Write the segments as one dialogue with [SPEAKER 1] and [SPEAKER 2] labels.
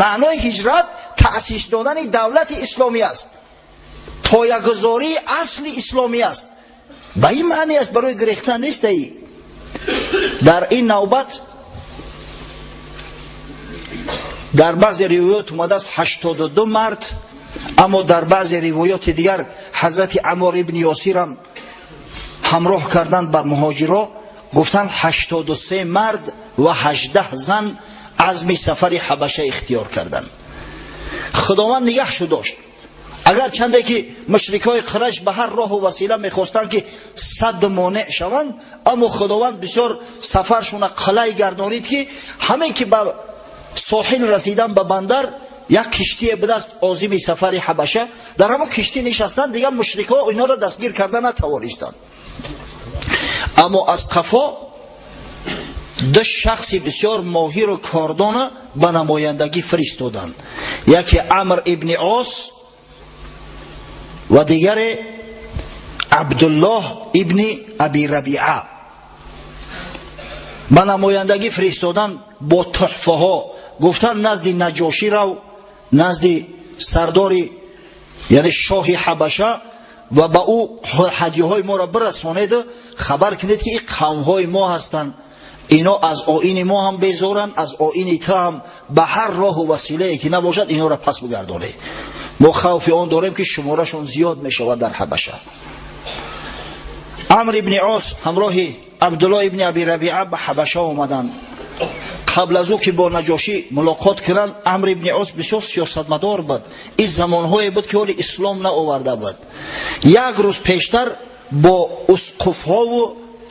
[SPEAKER 1] Маънои ҳиҷрат таъсис додани давлати исломӣ аст, поягузории асли исломӣ аст. Ба ин маъни аст, барои гирехтан нестаи. Дар ин навбат дар баъзе ривоят омадааст 82 мард, аммо дар баъзе ривоёти дигар ҳазрати Аммор ибни Ёсирам ҳамроҳ карданд ба муҳоҷиро, гуфтанд 83 мард ва 18 зан азми сафари ҳабаша ихтиёр карданд. Худованд нигаҳшу дошт. Агар чанде ки мушрикҳои Қурайш ба ҳар роҳу васила мехостанд ки сад монеъ шаванд, аммо Худованд бисёр сафаршуна қалай гардонид, ки ҳамин ки ба соҳил расидан, ба бандар, як киштие будааст озими сафари ҳабаша, дар ҳамон киштӣ нишастанд, дигар мушрикҳо инҳоро дастгир карда натавонистанд. Аммо аз қафо ду шахси бисёр моҳиру кордона ба намояндагӣ фиристоданд: яке Амр ибни Ос ва дигаре Абдуллоҳ ибни Аби Рабиа. Ба намояндагӣ фиристоданд бо туҳфаҳо, гуфтанд: назди Наҷошӣ рав, назди сардори, яъне шоҳи Ҳабаша, ва ба ӯ ҳадияҳои моро бирасонеду хабар кунед, ки ин қавмҳои мо ҳастанд, ино аз оини мо ҳам безоранд, аз оини ту ҳам. Ба ҳар роҳу василае ки набошад, инҳоро пас бигардонед. Мо хавфи он дорем, ки шуморашон зиёд мешавад дар Ҳабаша. Амр ибни Ос ҳамроҳи Абдуллоҳ ибни Аби Рабиа ба Ҳабаша омаданд. Қабл аз ӯ ки бо Наҷошӣ мулоқот кунанд, Амр ибни Ос бисёр сиёсатмадор буд. Ин замонҳое буд, ки ҳоли ислом наоварда буд. Як рӯз пештар бо усқуфҳову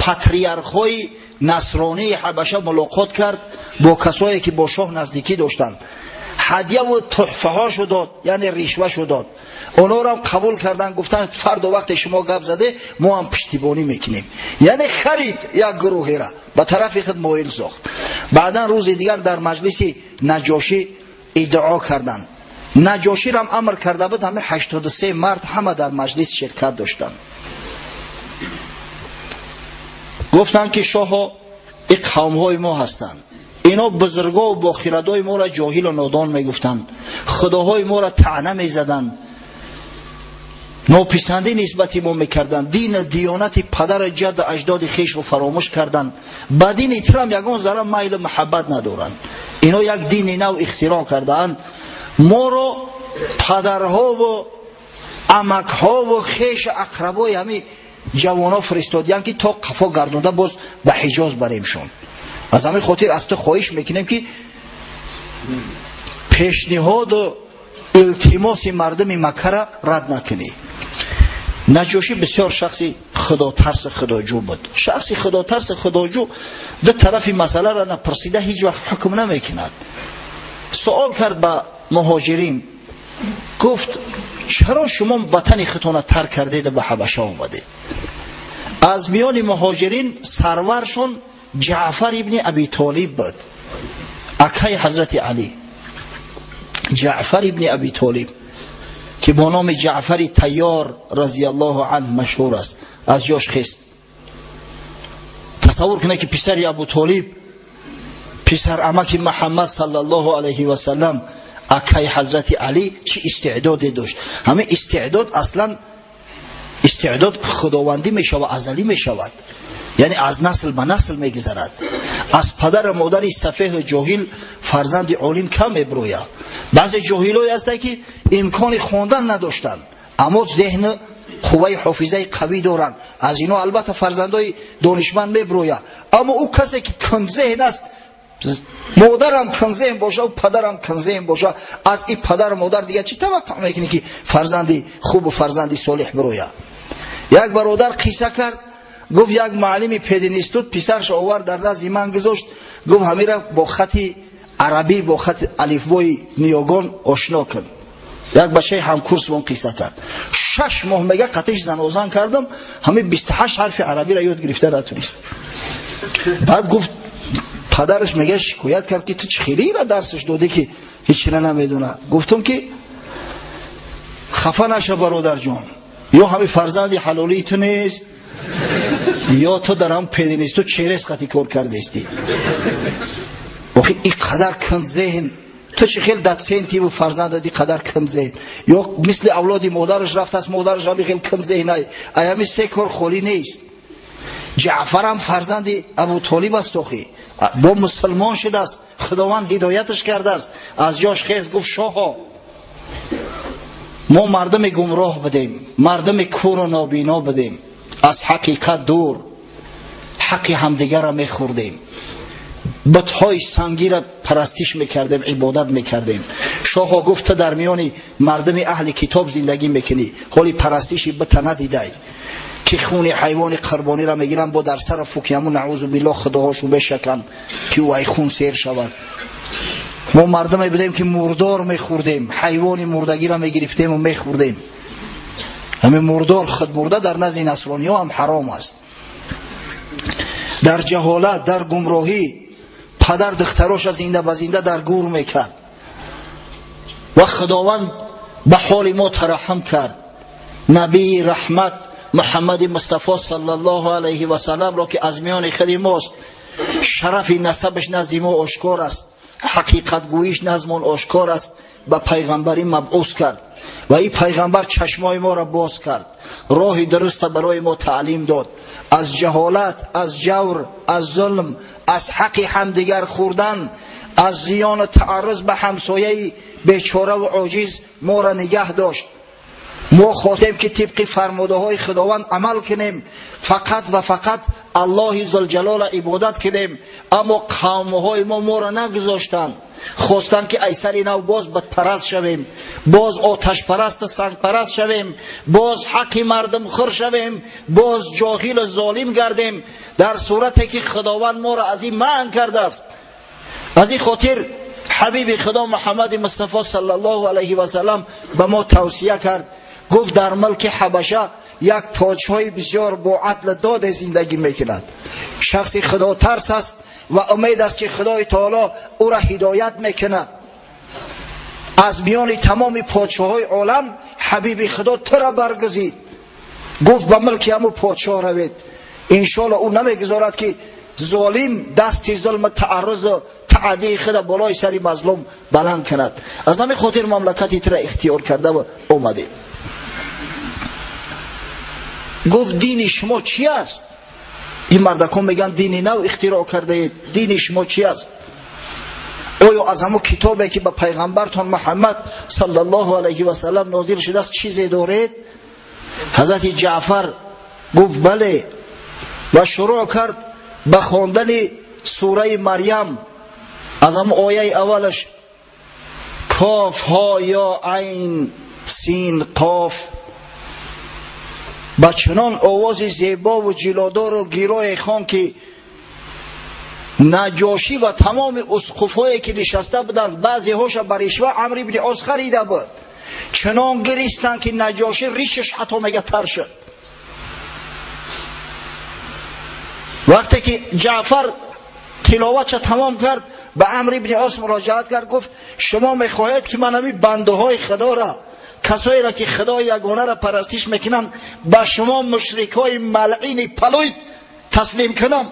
[SPEAKER 1] патриархҳои насронии Ҳабаша мулоқот кард, бо касое ки бо шоҳ наздикӣ доштанд. Ҳадияву туҳфаҳошу дод, яъне ришвашу дод. Онҳоро қабул карданд, гуфтанд: фардо вақте шумо гап заде, мо ҳам пуштибонӣ мекунем. Яъне харид, як гурӯҳера ба тарафи худ моил сохт. Баъдан рӯзи дигар дар маҷлиси Наҷошӣ иддао карданд. Наҷоширам амр карда буд, ҳама 83 мард ҳама дар маҷлис ширкат доштанд. Гуфтанд, ки шоҳо, ин қавмҳои мо ҳастанд, ино бузургову бохирадои моро ҷоҳилу нодон мегуфтанд, худоҳои моро таъна мезаданд, нописандӣ нисбати мо мекарданд, дину диёнати падару ҷадду аҷдоди хешро фаромӯш карданд, ба дини трам ягон зарра майлу муҳаббат надоранд. Ино як дини нав ихтироъ кардаанд. Моро падарҳову амакҳову хешу ақрабои ҳамин ҷавонҳо фиристодиянд, ки то қафо гардонда боз ба Ҳиҷоз баремшон. Аз ҳамин хотир аз ту хоҳиш мекунем, ки пешниҳоду илтимоси мардуми Маккара рад накунӣ. Наҷошӣ бисёр шахси худотарси худоҷӯ буд. Шахси худотарси худоҷӯ ду тарафи масъаларо напурсида ҳеҷ вақт ҳукм намекунад. Суол кард ба муҳоҷирин, гуфт: чаро шумо ватани худтона тарк кардеду ба Ҳабаша омадед? Аз миёни муҳоҷирин сарваршон Ҷаъфар ибни Аби Толиб буд, акаи ҳазрати Алӣ. Ҷаъфар ибни Аби Толиб, ки бо номи Ҷаъфари Тайёр разияллоҳу анҳ машҳур аст, аз ҷош хест. Тасаввур кунед, ки писари Абу Толиб, писар амаки Муҳаммад саллаллоҳу алайҳи васаллам, акаи ҳазрати Алӣ чӣ истеъдоде дошт. Ҳамин истеъдод аслан истеъдод худовандӣ мешавад, азалӣ мешавад, яъне аз насл ба насл мегузарад. Аз падару модари сафеҳу ҷоҳил фарзанди олим кам мебирояд. Баъзе ҷоҳилое ҳастанд, ки имкони хондан надоштанд, аммо зеҳну қувваи ҳофизаи қавӣ доранд. Аз ино албатта фарзандои донишманд мебирояд. Аммо ӯ касе ки кунзеҳн аст, модарам кунзеҳн боша, падарам кунзеҳн боша, аз ин падару модар дигар чӣ таваққӯъ мекунӣ, ки фарзанди хубу фарзанди солеҳ бирояд? Як бародар қисса кард, гуфт: як муаллими пединститут писарш овард, дар назди ман гузошт, гуфт: ҳамира бо хати арабӣ, бо хати алифбои ниёгон ошно кун. Як бачаи ҳамкурс бон қисса кард. 6 моҳ, мега, қатиш занозан кардам, ҳамин 28 ҳарфи арабиро ёд гирифта натунист. Баъд гуфт, падараш, мега, шикоят кард, ки ту чӣ хелира дарсаш додӣ, ки ҳечира намедона. Гуфтам, ки хафа наша, бародарҷон, ё ҳамин фарзанди ҳалолии ту нест, ё ту дар ҳам пединститут черес қати кор кардестӣ. Охи, ин қадар кун зеҳн. Ту чӣ хел дотсентиву фарзанда ди қадар кам зеҳн, ё мисли авлоди модараш рафтааст, модараш ҳами хел кам зеҳнай. Аями се кор холӣ нест. Ҷаъфарам фарзанди Абутолиб аст, охи бо мусулмон шудааст, Худованд ҳидояташ кардааст. Аз ҷош хез, гуфт: «Шоҳо, мо мардуми гумроҳ будем, мардуми куру нобино будем, аз ҳақиқат дур, ҳаққи ҳамдигарро мехӯрдем, бутҳои сангиро парастиш мекардем, ибодат мекардем». Шоҳо, гуфта, дар миёни мардуми аҳли китоб зиндагӣ мекунӣ, ҳоли парастиши бута надидай, ки хуни ҳайвони қурбониро мегиранд, бо дар сара фукияму, наъузу биллоҳ, худоҳошу мешаканд, ки ӯ ай хун сер шавад. Мо мардуме будем, ки мурдор мехӯрдем, ҳайвони мурдагиро мегирифтему мехӯрдем. Ҳамин мурдор худмурда дар назди насрониҳо ҳам ҳаром аст. Дар ҷаҳолат, дар гумроҳӣ падар духтароша зинда ба зинда дар гур мекард ва Худованд ба ҳоли мо тараҳҳум кард. Набии раҳмат Муҳаммади Мустафо саллаллоҳу алайҳи васалламро, ки аз миёни худи мост, шарафи насабаш назди мо ошкор аст, ҳақиқатгӯиш назмон ошкор аст, ба пайғамбарӣ мабъус кард ва ин пайғамбар чашмои моро боз кард, роҳи дуруста барои мо таълим дод. Аз ҷаҳолат, аз ҷавр, аз зулм, аз ҳаққи ҳамдигар хӯрдан, аз зиёну таарруз ба ҳамсояи бечораву оҷиз моро нигаҳ дошт. Мо хостем, ки тибқи фармудаҳои Худованд амал кунем, фақат ва фақат Аллоҳи Зулҷалола ибодат кунем, аммо қавмҳои мо моро нагузоштанд. Хостанд, ки ай сари нав боз бутпараст шавем, боз оташпарасту сангпараст шавем, боз ҳаққи мардумхӯр шавем, боз ҷоҳилу золим гардем, дар сурате ки Худованд моро аз ин манъ кардааст. Аз ин хотир ҳабиби Худо Муҳаммади Мустафо саллаллоҳу алайҳи васаллам ба мо тавсия кард. Гуфт: «Дар мулки Ҳабаша як подшоҳи бисёр бо адл доде зиндагӣ мекунад, шахси худотарс аст ва умед аст, ки Худои Таоло ӯра ҳидоят мекунад. Аз миёни тамоми подшоҳои олам ҳабиби Худо тура баргузид». Гуфт: «Ба мулки ҳамун подшоҳ равед, иншоалло ӯ намегузорад, ки золим дасти зулму тааррузу таъдии худа болои сари мазлум баланд кунад. Аз ҳамин хотир мамлакати тура ихтиёр карда омадем». Гуфт: «Дини шумо чӣ аст? Ин мардакон мегӯянд, дини нав ихтироъ кардаед. Дини шумо чӣ аст? Оё аз ҳамон китобе, ки ба пайғамбартон Муҳаммад саллаллоҳу алайҳи васаллам нозил шудааст, чизе доред?» Ҳазрати Ҷаъфар гуфт: «Бале», ва шурӯъ кард ба хондани сураи Марьям, аз ҳамон ояи аввалаш: коф ҳо ё айн син қоф. Ба чунон овози зебову ҷилодору гирое хон, ки Наҷошӣ ва тамоми усқуфҳое, ки нишаста буданд, баъзеҳоша ба ришва Амр ибни Ос харида буд, чунон гиристанд, ки Наҷошӣ ришаш ҳатто мега тар шуд. Вақте ки Ҷаъфар тиловатша тамом кард, ба Амр ибни Ос муроҷиат кард, гуфт: «Шумо мехоҳед, ки ман ҳамин бандаҳои Худоро, касоеро, ки Худои ягонаро парастиш мекунанд, ба шумо мушрикҳои малъини палуйд таслим кунам?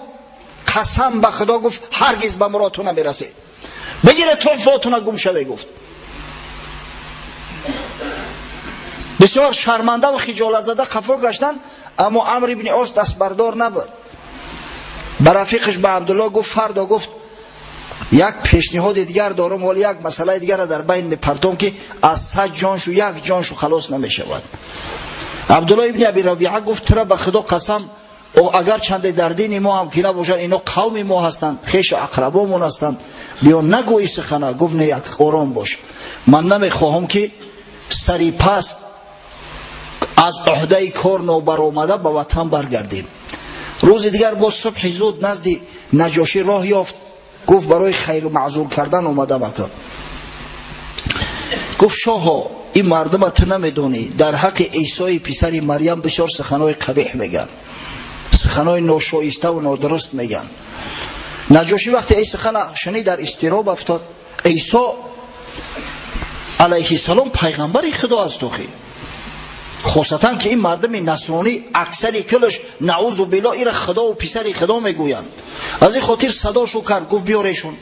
[SPEAKER 1] Қасам ба Худо», гуфт, «ҳаргиз ба муродту намерасед. Бигире тӯҳфотуна, гум шаве», гуфт. Бисёр шарманда ва хиҷолатзада қафо гаштанд, аммо Амр ибни Ос дастбардор набуд. Ба рафиқаш, ба Абдулло гуфт: «Фардо», гуфт, «як пешниҳоди дигар дорам, ҳоли як масъалаи дигарро дар байн мепартом, ки аз 100 ҷоншу як ҷоншу халос намешавад». Абдулло ибни Аби Рабиа гуфт: «Тура ба Худо қасам, агар чанде дар дини мо ҳам ки набошанд, ино қавми мо ҳастанд, хешу ақрабомон ҳастанд, биё, нагӯи сухана». Гуфт: «Не, як ором бош, ман намехоҳам, ки сари паст аз уҳдаи кор нобаромада ба ватан баргардем». Рӯзи дигар боз субҳи зуд назди Наҷошӣ роҳ ёфт. Гуфт: «Барои хайру маъзур кардан омадам, ака». Гуфт: «Шоҳо, ин мардума ту намедонӣ, дар ҳаққи Исои писари Марьям бисёр суханҳои қабеҳ мегӯянд, суханҳои ношоиставу нодуруст мегӯянд». Наҷошӣ вақте ин сухана шунид, дар изтироб афтод. Исо алайҳиссалом пайғамбари Худо аст, охи хосатан ки ин мардуми насронӣ аксари кулаш, наъузу билло, ира Худову писари Худо мегӯянд. Аз ин хотир садошу кард, гуфт: «Биёрешон».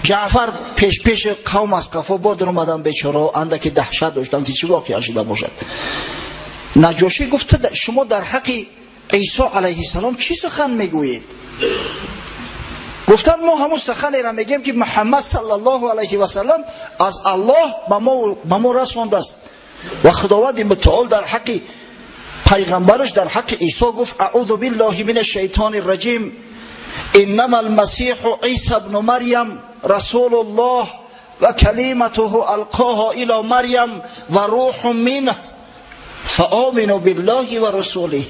[SPEAKER 1] Ҷаъфар пеш пеши қавм аз қафо бодир омадан, бечораҳо андаке даҳшат доштанд, ки чӣ воқеа шуда бошад. Наҷошӣ гуфт: шумо дар ҳаққи Исо алайҳиссалом чӣ сухан мегӯед? Гуфтанд: мо ҳамун суханеро мегӯем, ки Муҳаммад саллаллоҳу алайҳи васаллам аз Аллоҳ ба мо расондааст ва Худованди мутаол дар ҳаққи пайғамбараш, дар ҳаққи Исо гуфт: аъузу биллаҳи мин ашшайтони рраҷим, иннама алмасиҳу Исо бну Марям расулуллоҳ ва калиматуҳу алқоҳа ило Марям ва рӯҳу минҳ фаомину биллаҳи ва расулиҳ.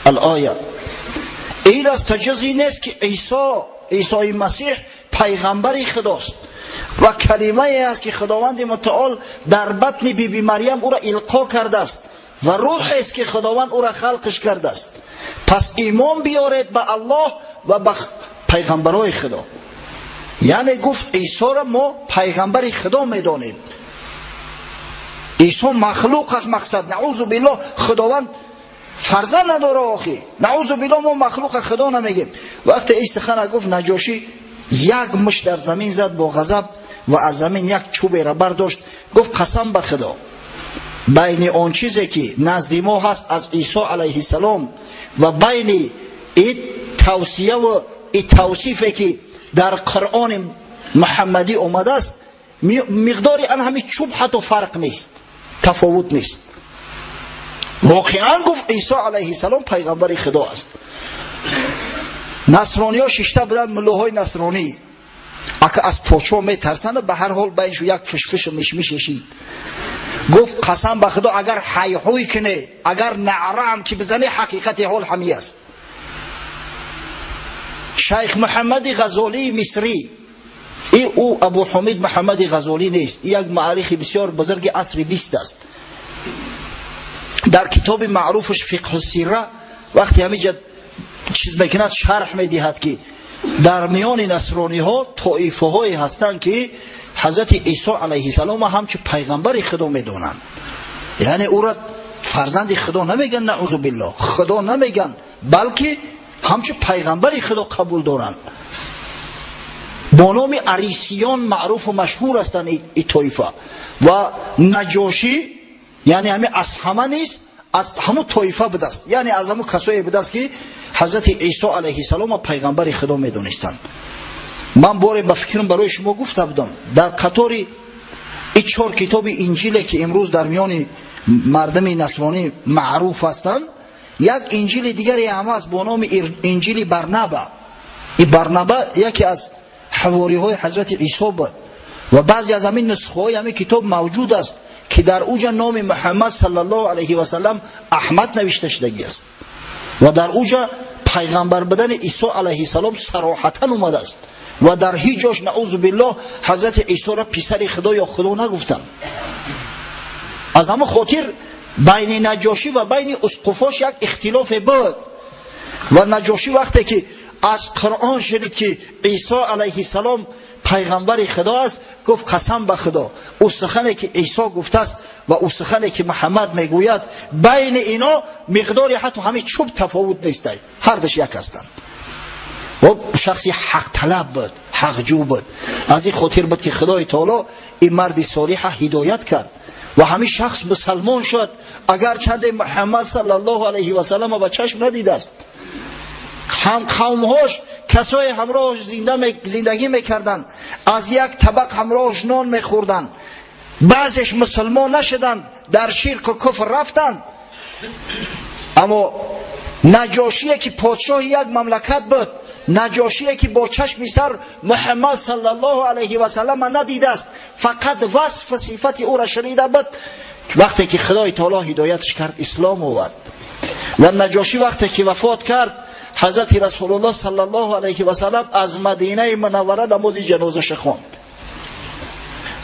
[SPEAKER 1] Алоя. Ин аст, ҷуз ин нест, ки Исо, Исои Масеҳ, пайғамбари Худост ва калимае аст, ки Худованди мутаол дар батни биби Марьям ӯро илқо кардааст ва рӯҳест, ки Худованд ӯро халқиш кардааст. Пас имон биёред ба Аллоҳ ва ба пайғамбарои Худо. Яъне гуфт: Исоро мо пайғамбари Худо медонем. Исо махлуқ аст, мақсад, наузу биллоҳ, Худованд фарзанд надора охи, наузу биллоҳ, мо махлуқа Худо намегем. Вақте ин сухана гуфт, Наҷошӣ як мушт дар замин зад бо ғазаб ва аз замин як чӯберо бардошт, гуфт: қасам ба Худо, байни он чизе, ки назди мо ҳаст аз Исо алайҳиссалом, ва байни и тавсияву и тавсифе, ки дар Қуръони муҳаммадӣ омадааст, миқдори ан ҳамин чӯб ҳатто фарқ нест, тафовут нест. Воқеан, гуфт, Исо алайҳиссалом пайғамбари Худо аст. Насрониҳо шишта буданд, муллоҳои насронӣ, ака аз подшоҳ метарсанд, ба ҳар ҳол байншу як фишфишу мишмиш шид. Гуфт: қасам ба Худо, агар ҳайҳӯй куне, агар наъраам ки бизане, ҳақиқати ҳол ҳами аст. Шайх Муҳаммади Ғазолии Мисрӣ, и ӯ Абу Ҳумид Муҳаммади Ғазолӣ нест, як муаррихи бисёр бузурги асри 20 аст, дар китоби маъруфаш Фиқҳу сира вақте ҳамиҷа чиз мекунад, шарҳ медиҳад, ки дар миёни насрониҳо тоифаҳое ҳастанд, ки ҳазрати Исо алайҳиссалома ҳамчун пайғамбари Худо медонанд, яъне ӯра фарзанди Худо намеган, наузу биллоҳ, Худо намеган, балки ҳамчун пайғамбари Худо қабул доранд. Бо номи арисиён маъруфу машҳур ҳастанд и тоифа. Ва Наҷошӣ, яъне ҳами Асҳама низ аз ҳамун тоифа будааст, яъне аз ҳамун касое будааст, ки ҳазрати Исо алайҳиссалома пайғамбари Худо медонистанд. Ман боре, ба фикрам, барои шумо гуфта будам, дар қатори и чор китоби Инҷиле, ки имрӯз дар миёни мардуми насронӣ маъруф ҳастанд, як инҷили дигаре ҳам аст бо номи Инҷили Барнаба. И Барнаба яке аз ҳавориҳои ҳазрати Исо буд ва баъзе аз ҳамин нусхаҳои ҳамин китоб мавҷуд аст, ки дар уҷа номи Муҳаммад саллаллоҳу алайҳи васаллам Аҳмад навишта шудагӣ аст ва дар уҷа пайғамбар будани Исо алайҳиссалом сароҳатан омадааст ва дар ҳеҷ ҷош, наузу биллоҳ, ҳазрати Исоро писари Худо ё Худо нагуфтанд. Аз ҳамон хотир байни Наҷошӣ ва байни усқуфош як ихтилофе буд. Ва Наҷошӣ вақте ки аз Қуръон шунид, ки Исо алайҳиссалом пайғамбари Худо аст, гуфт: қасам ба Худо, ӯ сухане, ки Исо гуфтааст, ва ӯ сухане, ки Муҳаммад мегӯяд, байни ино миқдори ҳатто ҳамин чӯб тафовут нестай, ҳардаш як ҳастанд. Шахси ҳақталаб буд, ҳақҷӯ буд. Аз ин хотир буд, ки Худои таоло ин марди солиҳа ҳидоят кард ва ҳамин шахс мусалмон шуд, агарчанде Муҳаммад саллаллоҳу алайҳи васаллама ба чашм надидааст. Ҳам қавмҳош, касое ҳамроҳш зиндагӣ мекарданд, аз як табақ ҳамроҳш нон мехӯрданд, баъзеш мусулмон нашуданд, дар ширку куфр рафтанд. Аммо Наҷошие, ки подшоҳи як мамлакат буд, Наҷошие, ки бо чашми сар Муҳаммад саллаллоҳу алайҳи васаллама надидааст, фақат васфу сифати ӯра шунида буд, вақте ки Худои таоло ҳидоятш кард, ислом овард. Ва Наҷошӣ вақте ки вафот кард, ҳазрати Расулуллоҳ саллаллоҳу алайҳи васаллам аз Мадинаи Мунаввара намози ҷанозаша хонд,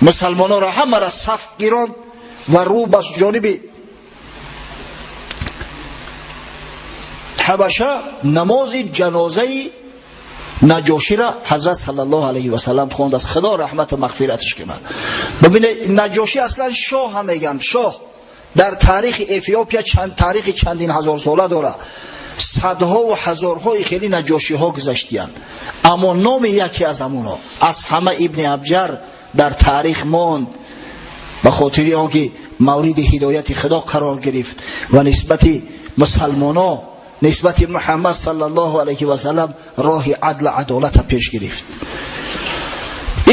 [SPEAKER 1] мусалмононро ҳамаро саф гиронд ва рӯ ба ҷониби Ҳабаша намози ҷанозаи Наҷоширо ҳазрат саллаллоҳу алайҳи васаллам хондааст. Худо раҳмату мағфираташ кунад. Бибинед, Наҷошӣ аслан шоҳ ҳам мегӯянд, шоҳ дар таърихи Эфиопия чанд таърихи чандин ҳазорсола дорад, садҳову ҳазорҳои хеле наҷошиҳо гузаштиянд. Аммо номи яке аз ҳамуно аз ҳама Ибни Абҷар дар таърих монд, ба хотири он ки мавриди ҳидояти Худо қарор гирифт ва нисбати мусалмоно, нисбати Муҳаммад саллаллоҳу алайҳи васаллам роҳи адл адолата пеш гирифт.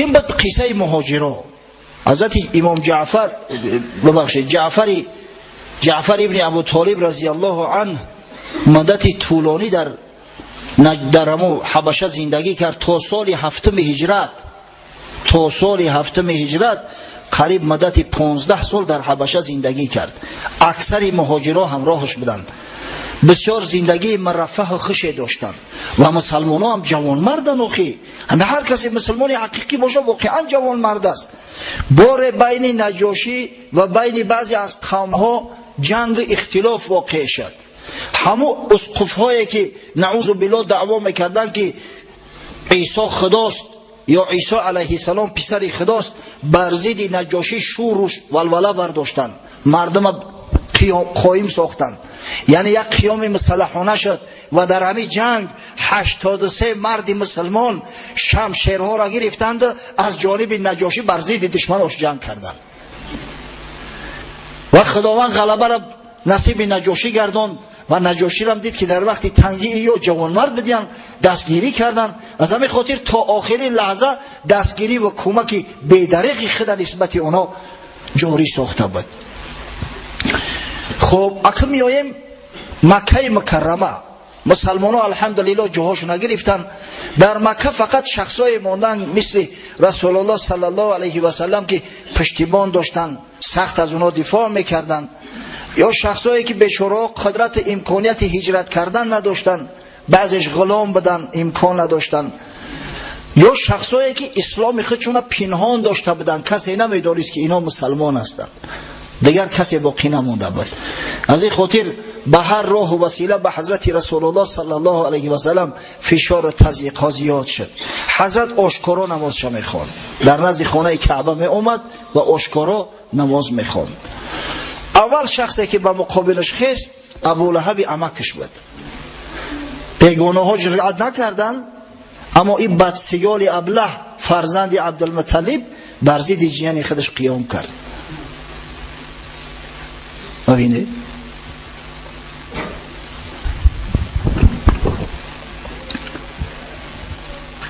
[SPEAKER 1] Ин буд қиссаи муҳоҷиро. Ҳазрати имом Ҷаъфар, бибахшед, Ҷаъфар ибни Абу Толиб разияллоҳу анҳ муддати тӯлонӣ дар ҳамун Ҳабаша зиндагӣ кард то соли ҳафтуми ҳиҷрат. То соли ҳафтуми ҳиҷрат қариб муддати 15 сол дар Ҳабаша зиндагӣ кард. Аксари муҳоҷиро ҳамроҳаш буданд. Бисёр зиндагии мураффаҳу хуше доштанд ва мусалмонҳо ҳам ҷавонмарданд. Охи ҳама ҳар касе мусулмони ҳақиқӣ боша, воқеан ҷавонмард аст. Боре байни Наҷошӣ ва байни баъзе аз қавмҳо ҷангу ихтилоф воқеъ шуд. Ҳамун усқуфҳое ки наузу биллоҳ даъво мекарданд, ки Исо худост ё Исо алайҳиссалом писари худост, бар зидди Наҷошӣ шӯру валвала бардоштанд, мардума қоим сохтанд. Яъне як қиёми мусаллаҳона шуд ва дар ҳамин ҷанг 83 марди мусулмон шамшерҳоро гирифтанд, аз ҷониби Наҷошӣ бар зидди душманош ҷанг карданд ва Худованд ғалабаро насиби Наҷошӣ гардонд. Ва Наҷоширам дид, ки дар вақти тангии ё ҷавонмард бидиян, дастгирӣ карданд. Аз ҳамин хотир то охири лаҳза дастгирӣ ва кӯмаки бедареғи худа нисбати онҳо ҷорӣ сохта буд. Хуб, акн меоем Маккаи Мукаррама. Мусалмонҳо алҳамдулиллоҳ ҷоҳошона гирифтанд. Дар Макка фақат шахсое монданд, мисли Расулуллоҳ саллаллоҳу алайҳи васаллам, ки пуштибон доштанд, сахт аз онҳо дифоъ мекарданд, ё шахсое ки бечораҳо қудрати имконияти ҳиҷрат кардан надоштанд, баъзеш ғулом буданд, имкон надоштанд, ё шахсое ки исломи худшона пинҳон дошта буданд, касе намедонист, ки инҳо мусалмон ҳастанд. Дигар касе боқӣ намонда буд. Аз ин хотир ба ҳар роҳу васила ба ҳазрати Расулуллоҳ саллаллоҳу алайҳи васаллам фишору тазйиқҳо зиёд шуд. Ҳазрат ошкоро намозша мехонд, дар назди хонаи Каъба меомад ва ошкоро намоз мехонд. Аввал шахсе ки ба муқобилаш хест, Абулаҳаби амакаш буд. Бегонаҳо ҷуръат накарданд, аммо ин бадсиёли аблаҳ, фарзанди Абдулмуталлиб, бар зидди ҷияни худаш қиём кард. Бибинед,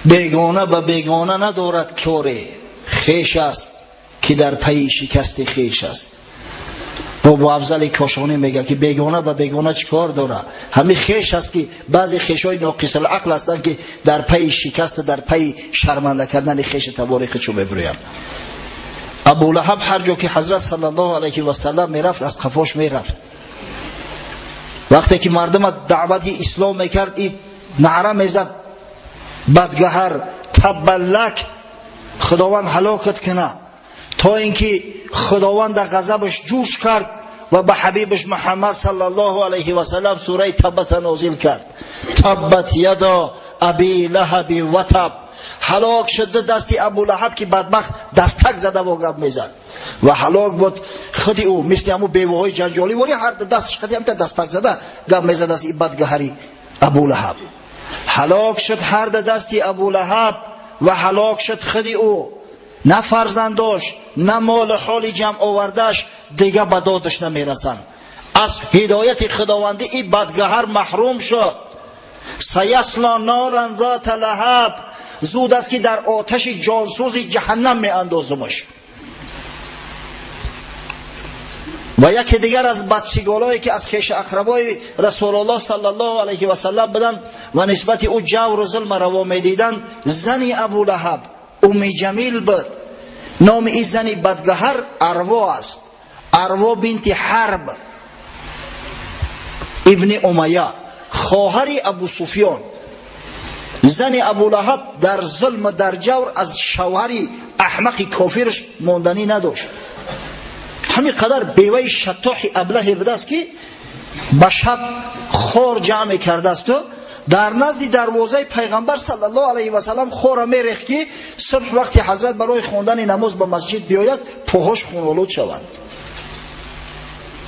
[SPEAKER 1] бегона ба бегона надорад коре, хеш аст ки дар пайи шикасти хеш аст. Бобо Афзали Кошонӣ мега, ки бегона ба бегона чӣ кор дора, ҳамин хеш аст, ки баъзе хешҳои ноқисалақл ҳастанд, ки дар пайи шикаст, дар пайи шарманда кардани хеши табори худшо мебурӯянд. Абулаҳаб ҳар ҷо ки ҳазрат саллаллоҳу алайҳи васаллам мерафт, аз қафош мерафт. Вақте ки мардума даъвати ислом мекард, и наъра мезад: «Бадгаҳар, таббаллак, Худованд ҳалокат куна», то ин ки Худованд дар ғазабаш ҷӯш кард ва ба ҳабибаш Муҳаммад саллаллоҳу алайҳи васаллам сураи Таббата нозил кард: «Таббат яда аби лаҳаби ватаб». Ҳалок шуд ду дасти Абулаҳаб, ки бадбахт дастак зада бо гап мезад, ва ҳалок буд худи ӯ, мисли ҳамун беваҳои ҷанҷолӣ вори ҳар дасташ қати ҳамта дастак зада гап мезад. Аз ин бадгаҳари Абулаҳаб ҳалок шуд ҳар ду дасти Абулаҳаб ва ҳалок шуд худи ӯ. На фарзандош, на молу ҳоли ҷамъ овардааш дига ба додаш намерасанд. Аз ҳидояти худовандӣ ин бадгаҳар маҳрум шуд. «Саясла норан зата лаҳаб», зуд аст, ки дар оташи ҷонсӯзи ҷаҳаннам меандозумаш. Ва яке дигар аз бадсиголое, ки аз хеша ақрабои Расулуллоҳ саллаллоҳу алайҳи васаллам буданд ва нисбати ӯ ҷавру зулма раво медиданд, зани Абулаҳаб Умми Ҷамил буд. Номи ин зани бадгаҳар Арво аст, Арво бинти Ҳарб ибни Умая, хоҳари Абу Суфён. Зани Абулаҳаб дар зулм, дар ҷавр аз шавҳари аҳмақи кофираш монданӣ надошт. Ҳамин қадар беваи шаттоҳи аблаҳе будааст, ки ба шаб хор ҷамъ мекардаасту дар назди дарвозаи пайғамбар саллаллоҳу алайҳи васаллам хора мерехт, ки субҳ вақти ҳазрат барои хондани намоз ба масҷид биёяд, поҳош хунолуд шаванд.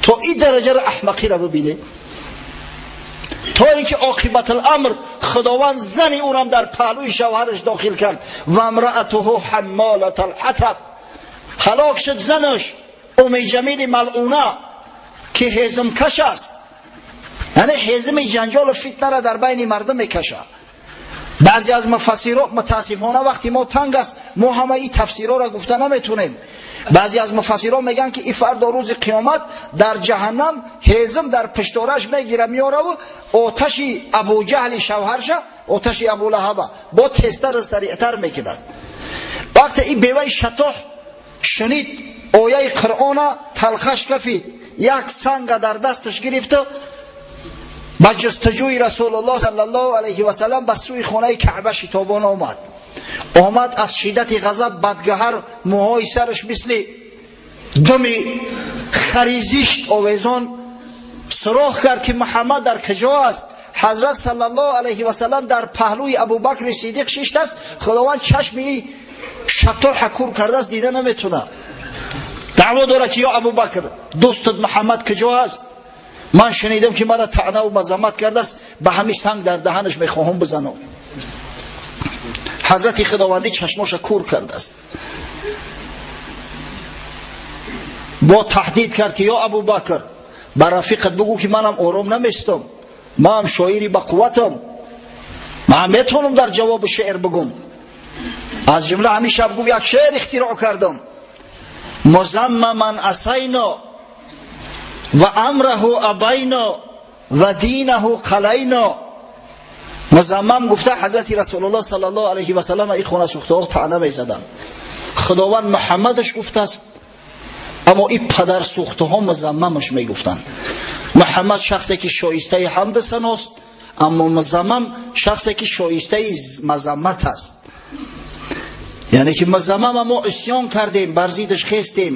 [SPEAKER 1] То ин дараҷаро аҳмақиро бибинед, то ин ки оқибатуламр Худованд зани ӯрам дар паҳлӯи шавҳараш дохил кард. Ва امرأته حمالة الحطب. ҳалок шуд занаш Уми Ҷамили малъуна, ки ҳезмкаш аст, яъне ҳезми ҷанҷолу фитнара дар байни мардум мекашад. Баъзе аз муфассиро, мутаассифона, вақти мо танг аст, мо ҳама ин тафсирҳоро гуфта наметонем. Баъзе аз муфассирон мегӯянд, ки ин фардо рӯзи қиёмат дар ҷаҳаннам ҳезм дар пишторааш мегира, меораву оташи Абуҷаҳли шавҳарша, оташи Абулаҳаба бо тезтару сариътар мекунад. Вақте ин беваи шатоҳ шунид ояи Қуръона, талхаш кафид, як санга дар дасташ гирифту ба ҷустуҷӯи Расулуллоҳ саллаллоҳу алайҳи васаллам ба сӯи хонаи Каъба шитобон омад. Омад аз шиддати ғазаб, бадгаҳар, мӯҳои сараш мисли думи хари зишт овезон, суроғ кард, ки Муҳаммад дар куҷо аст. Ҳазрат саллаллоҳу алайҳи васаллам дар паҳлӯи Абубакри Сидиқ шиштааст. Худованд чашми шатоҳа кур кардааст, дида наметунад. Даъво дорад, ки ё Абубакр, дӯстат Муҳаммад куҷо аст? Ман шунидам, ки мара таънаву мазаммат кардааст, ба ҳамин санг дар даҳанаш мехоҳам бизанам. Ҳазрати худовандӣ чашмоша кур кардааст. Бо таҳдид кард, ки ё Абубакр, ба рафиқат бугӯ, ки манам ором наместам, манам шоири ба қувватам, ман метавонам дар ҷавоби шеър бигӯм. Аз ҷумла ҳамин шаб гуфт, як шеър ихтироъ кардам: музаммаман асайно ва амраҳу абайно ва динаҳу қалайно. Музаммам гуфта, ҳазрати Расулуллоҳ саллаллоҳу алайҳи васаллам ин хонасӯхтаҳо таъна мезаданд. Худованд Муҳаммадаш гуфтааст, аммо ин падарсӯхтаҳо музаммамаш мегуфтанд. Муҳаммад шахсе ки шоистаи ҳамду саност, аммо музаммам шахсе ки шоистаи мазаммат аст. Яъне ки музаммама мо исён кардем, бар зиддаш хестем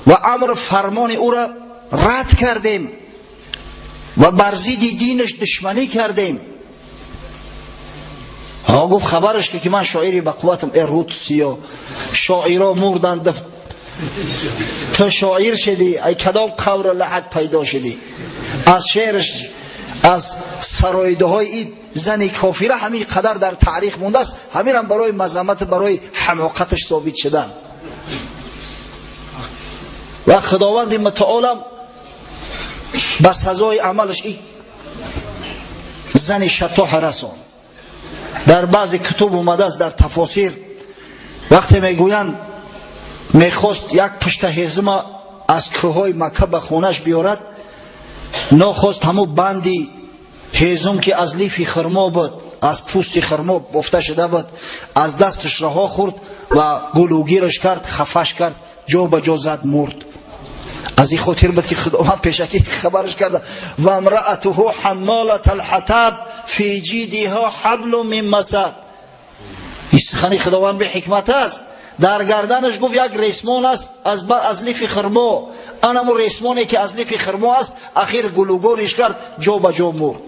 [SPEAKER 1] ва амру фармони ӯра рад кардем ва бар зидди динаш душманӣ кардем. Ҳо, гуфт, хабараш ки ман шоири ба қувватам. Э, рут сиё, шоиро мурданд, ту шоир шудӣ? Ай кадом қавру лаҳад пайдо шудӣ? Аз шеъраш, аз сароидаҳои ин зани кофира ҳамин қадар дар таърих мондааст. Ҳаминам барои мазаммат, барои ҳамоқаташ собит шудан. Ва худованди мутаолам ба сазои амалаш ин зани шатоҳа расон. Дар баъзе кутуб омадааст, дар тафосир, вақте мегӯянд, мехост як пушта ҳезима аз кӯҳҳои Макка ба хонаш биёрад, нохост ҳамун банди ҳезум, ки аз лифи хурмо буд, аз пӯсти хурмо бофта шуда буд, аз дасташ раҳо хӯрд ва гулугираш кард, хафаш кард, ҷо ба ҷо зад, мурд. Аз ин хотир буд, ки худованд пешакӣ хабараш карда: ва امرأته حمالة الحطب фи ҷидиҳа ҳаблу мин масад. Ин сухани худованд беҳикмат аст. Дар гарданаш, гуфт, як ресмон аст аз лифи хурмо. Анаму ресмоне, ки аз лифи хурмо аст, ахир гулугориш кард, ҷо ба ҷо мурд.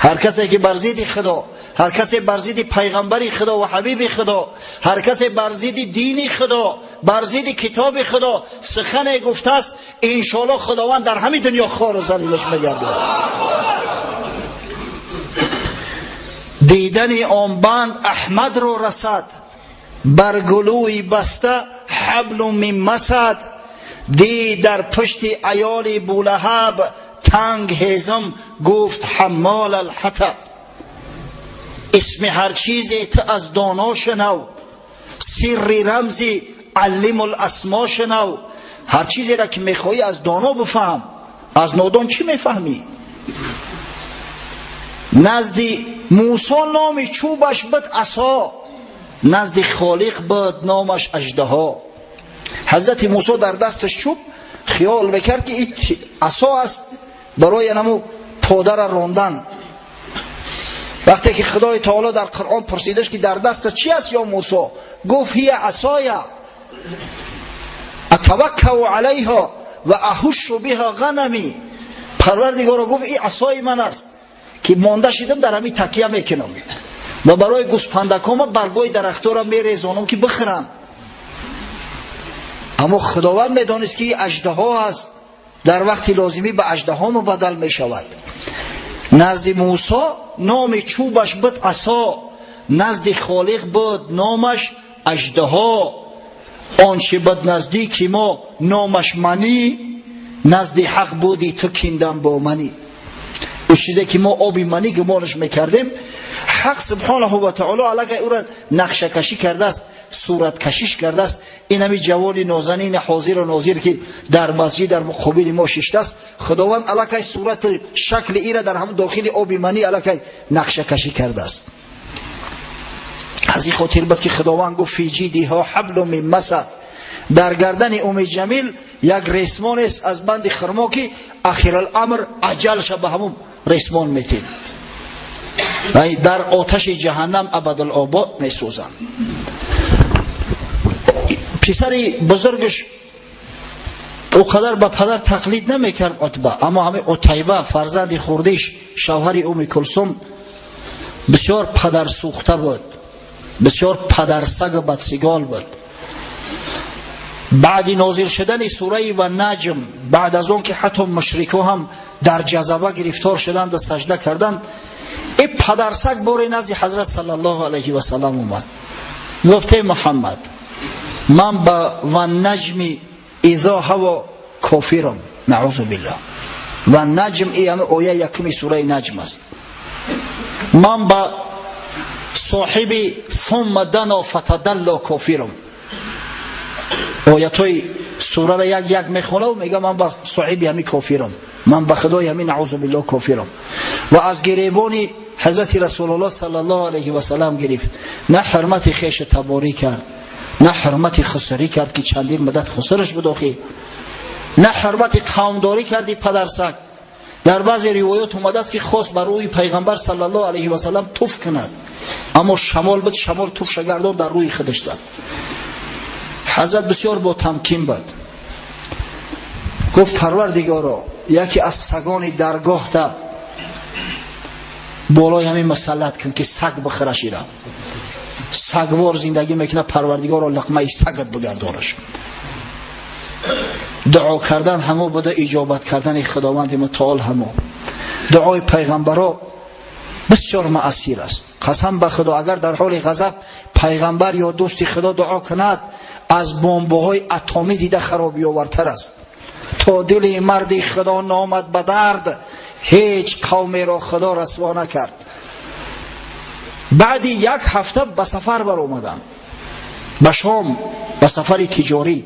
[SPEAKER 1] Ҳар касе ки бар зидди Худо, ҳар касе бар зидди пайғамбари Худо ва ҳабиби Худо, ҳар касе бар зидди дини Худо, бар зидди китоби Худо сухане гуфтааст, иншоалло Худованд дар ҳамин дунё хору залилаш мегардонад. Дидани он банд Аҳмадро расад, бар гулӯи баста ҳаблу мин масад. Дид дар пушти аёли Булаҳаб танг ҳезум, гуфт: ҳаммол алҳатаб. Исми ҳар чизе ту аз доно шунав, сирри рамзи аллиму ласмо шунав. Ҳар чизеро ки мехоҳӣ, аз доно бифаҳм, аз нодон чӣ мефаҳмӣ? Назди Мусо номи чӯбаш буд асо, назди Холиқ буд номаш аждаҳо. Ҳазрати Мусо дар дасташ чӯб, хиёл мекард, ки ин асо аст барои анаму подара рондан. Вақте ки Худои Таоло дар Қуръон пурсидаш, ки дар дастат чи аст, ё Мусо, гуфт: ҳия асоя атаваккау алайҳа ва аҳушу биҳа ғанами. Парвардигоро, гуфт, ин асои ман аст, ки монда шидам, дар ҳамин такя мекунам ва барои гӯспандакома баргои дарахтора мерезонам, ки бихӯранд. Аммо Худованд медонист, ки аждаҳо аст, дар вақти лозимӣ ба аждаҳо мубаддал мешавад. Назди Мусо Номи чӯбаш буд асо, назди Холиқ буд номаш аждаҳо. Он чи буд наздики мо номаш манӣ, назди Ҳақ буди ту киндан бо манӣ. Ӯ чизе ки мо оби манӣ гумонаш мекардем, Ҳақ субҳонаҳу ва таоло аллакай ӯра нақшакашӣ кардааст, сураткашиш кардааст. Ин ҳами ҷавони нозанини ҳозиру нозир, ки дар масҷид дар муқобили мо шиштааст, Худованд аллакай сурати шакли ира дар ҳамн дохили оби манӣ аллакай нақшакашӣ кардааст. Аз ин хотир буд, ки Худованд гуфт: «Фи ҷидиҳо ҳаблу мин масад». Дар гардани Уми Ҷамил як ресмонест аз банди хурмо, ки ахируламр аҷалша ба ҳамун ресмон метед, дар оташи ҷаҳаннам абадулобод месӯзанд. Писари бузургаш ӯ қадар ба падар тақлид намекард, Утба, аммо ҳамин Утайба, фарзанди хурдиш, шавҳари Уми Кулсум, бисёр падарсӯхта буд, бисёр падарсагу бадсигол буд. Баъди нозил шудани сураи «Ва наҷм», баъд аз он ки ҳатто мушрико ҳам дар ҷазаба гирифтор шуданд, сажда карданд, и падарсаг боре назди Ҳазрат саллаллоҳу алайҳи васаллам омад, гуфт: «Эй Муҳаммад, ман ба «Ва наҷми изо ҳаво» кофирам, наузу биллоҳ». «Ва наҷм» и ҳами оя якуми сураи Наҷм аст. «Ман ба соҳиби «Сумма дано фатадалло» кофирам». Оятҳои сурара як як мехонаву мега: «Ман ба соҳиби ҳами кофирам, ман ба худои ҳами, наузу биллоҳ, кофирам». Ва аз гиребони Ҳазрати Расулуллоҳ саллаллоҳу алайҳи васаллам гирифт. На ҳурмати хеша таборӣ кард, на ҳурмати хусурӣ кард, ки чандин муддат хусураш буд охи, на ҳурмати қавмдорӣ карди. Падарсаг, дар баъзе ривоят омадааст, ки хост бар рӯи Пайғамбар саллаллоҳу алайҳи васаллам туф кунад, аммо шамол буд, шамол туфша гардон, дар рӯи худаш зад. Ҳазрат бисёр бо тамкин буд, гуфт: «Парвардигоро, яке аз сагони даргоҳта болои ҳамин мусаллат кун, ки саг бихӯраш. Ира сагвор зиндагӣ мекунад. Парвардигоро, луқмаи сагат бигардонаш». Дуо кардан ҳамо буда, иҷобат кардани Худованди Мутаол ҳамо. Дуои пайғамбаро бисёр муассир аст. Қасам ба Худо, агар дар ҳоли ғазаб пайғамбар ё дӯсти Худо дуо кунад, аз бомбоҳои атомӣ дида харобиовартар аст. То дили марди Худо номад ба дард, ҳеҷ қавмеро Худо расво накард. Баъди як ҳафта ба сафар баромаданд, ба Шом, ба сафари тиҷорӣ.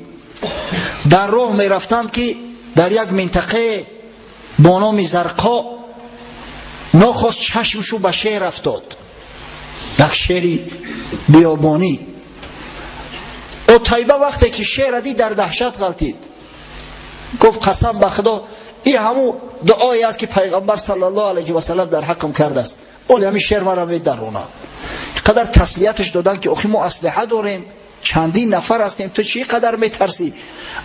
[SPEAKER 1] Дар роҳ мерафтанд, ки дар як минтақае бо номи Зарқо нохост чашмшу ба шер афтод, як шери биёбонӣ. Утайба вақте ки шера дид, дар даҳшат ғалтид, гуфт: «Қасам ба Худо, и ҳамун дуое аст, ки Пайғамбар саллаллоҳу алайҳи васаллам дар ҳаққам кардааст. Оли ҳамин шер мара медарона». Қадар таслияташ доданд, ки охи, мо аслиҳа дорем, чандин нафар ҳастем, ту чӣ қадар метарсӣ?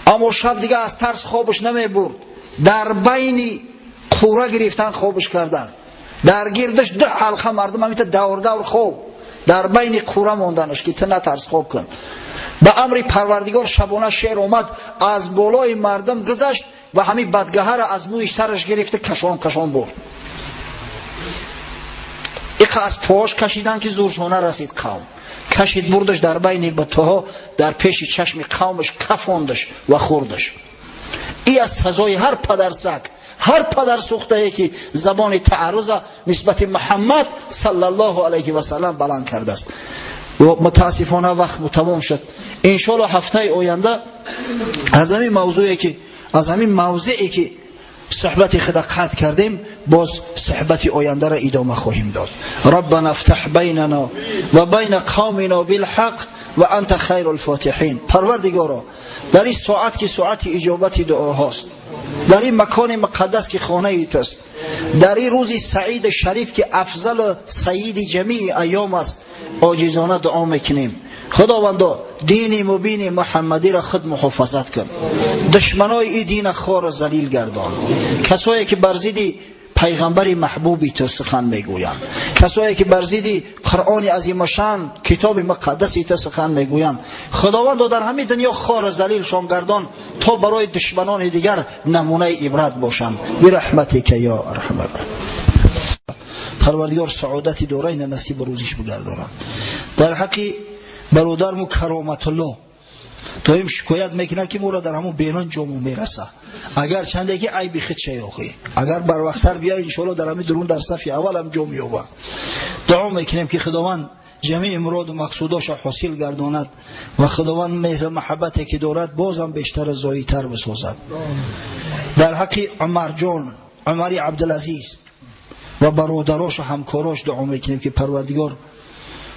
[SPEAKER 1] Аммо шаб дига аз тарс хобаш намебурд. Дар байни қура гирифтан, хобаш кардан, дар гирдаш ду ҳалқа мардум, ҳамита давр давр хоб, дар байни қура монданаш, ки ту натарс, хоб кун. Ба амри Парвардигор шабона шер омад, аз болои мардум гузашт ва ҳамин бадгаҳара аз мӯи сараш гирифта, кашон кашон бурд. Иқа аз пош кашидан, ки зуршона расид қавм, кашид, бурдаш, дар байни бутҳо, дар пеши чашми қавмаш кафондаш ва хӯрдаш. И аз сазои ҳар падарсаг, ҳар падарсӯхтае, ки забони таарруза нисбати Муҳаммад саллаллоҳу алайҳи васаллам баланд кардааст. Мутаассифона, вақт тамом шуд. Иншоалло, ҳафтаи оянда аз ҳамин мавзее, ки суҳбати худа қатъ кардем, боз суҳбати ояндаро идома хоҳем дод. ربنا افتح بيننا وبين قومنا بالحق وأنت خير الفاتحين. Парвардигоро, дар ин соат, ки соати иҷобати дуоҳост, дар ин макони муқаддас, ки хонаи туст, дар ин рӯзи саиди шариф, ки афзалу саиди ҷамии айём аст, оҷизона дуо мекунем: Худовандо, дини мубини Муҳаммадиро худ муҳофазат кун, душманои ин дина хору залил гардон, касое ки бар зидди пайғамбари маҳбуби ту сухан мегӯянд, касое ки бар зидди Қуръони азимашан, китоби муқаддаси ту сухан мегӯянд. Худовандо, дар ҳамин дунё хору залилшон гардон, то барои душманони дигар намунаи ибрат бошанд. برحمتك يا أرحم. Парвардигор саодати дорайна насиб рӯзиш бигардонад. Дар ҳаққи бародарму Кароматулло доим шикоят мекунад, ки моро дар ҳамон берун ҷому мераса. Агар чанде ки айби хид шаёхӣ, агар барвақттар биёй, иншоалло дар ҳамин дурун дар сафи аввал ҳам ҷо меёбад. Дуо мекунем, ки Худованд ҷамеи муроду мақсудоша ҳосил гардонад ва Худованд меҳру маҳаббате ки дорад, бозам бештар зоитар бисозад. Дар ҳаққи Умарҷон, Умари Абдулазиз ва бародарошу ҳамкорош дуо мекунем, ки Парвардигор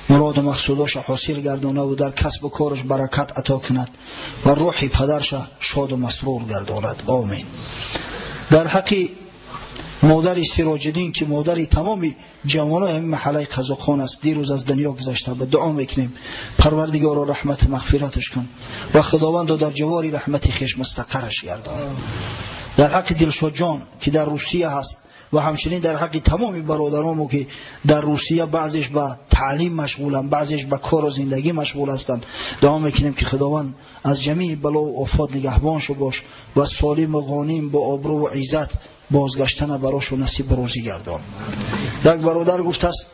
[SPEAKER 1] муроду мақсудоша ҳосил гардонаву дар касбу кораш баракат ато кунад ва рӯҳи падарша шоду масрур гардонад. Омин. Дар ҳаққи модари Сироҷиддин, ки модари тамоми ҷавонои ҳамин маҳаллаи Қазоқхон аст, дирӯз аз дунё гузашта, ба дуо мекунем: Парвардигоро, раҳмату мағфираташ кун ва Худовандо, дар ҷавори раҳмати хеш мустақарраш гардон. Дар ҳаққи Дилшодҷон, ки дар Русия ҳаст, ва ҳамчунин дар ҳаққи тамоми бародаромо, ки дар Русия баъзеш ба таълим машғуланд, баъзеш ба кору зиндагӣ машғул ҳастанд, дуо мекунем, ки Худованд аз ҷамии балову офот нигаҳбоншу бош ва солиму ғоним, бо обрӯву иззат бозгаштана барошу насиб рӯзӣ гардон. Як бародар гуфтааст: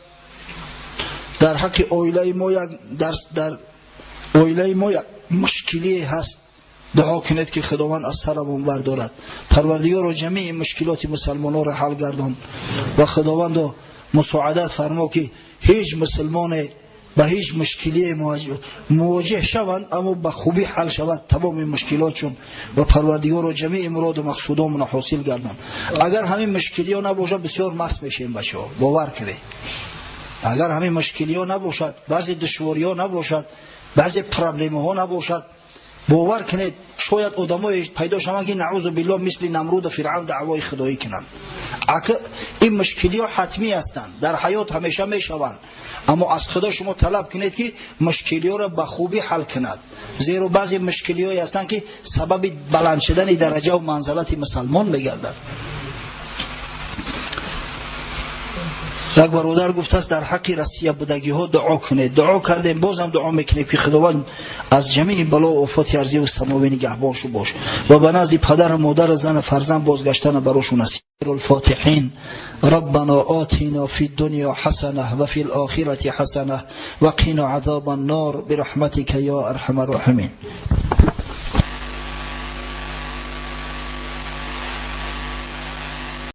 [SPEAKER 1] дар ҳаққи оилаи мо як дар оилаи мо як мушкилие ҳаст, дуо кунед, ки Худованд аз сарамон бардорад. Парвардигоро, ҷамеи мушкилоти мусалмононро ҳал гардон ва Худовандо, мусоадат фармо, ки ҳеҷ мусулмоне ба ҳеҷ мушкилие мувоҷеҳ шаванд, аммо ба хубӣ ҳал шавад тамоми мушкилотшон ва Парвардигоро, ҷамеи муроду мақсудомона ҳосил гардон. Агар ҳамин мушкилиҳо набошад, бисёр маст мешем, бачаҳо, бовар кунед. Агар ҳамин мушкилиҳо набошад, баъзе душвориҳо набошад, баъзе проблемаҳо набошад, бовар кунед, шояд одамое пайдо шаванд, ки наъузу биллоҳ, мисли Намруду Фиръавн даъвои худоӣ кунанд. Ака, ин мушкилиҳо ҳатмӣ ҳастанд, дар ҳаёт ҳамеша мешаванд, аммо аз Худо шумо талаб кунед, ки мушкилиҳоро ба хубӣ ҳал кунад, зеро баъзе мушкилиҳое ҳастанд, ки сабаби баланд шудани дараҷаву манзалати мусалмон мегардад. Як бародар гуфтааст: дар ҳаққи Россия будагиҳо дуо кунед. Дуо кардем, бозам дуо мекунем, ки Худованд аз ҷамеи бало офоти арзиву самовӣ нигаҳбоншу бош ва ба назди падару модару зану фарзанд бозгаштана барошу насиб. الفاتحين. ربنا آتنا في الدنيا حسنة وفي الآخرة حسنة وقنا عذاب النار برحمتك يا أرحم الراحمين.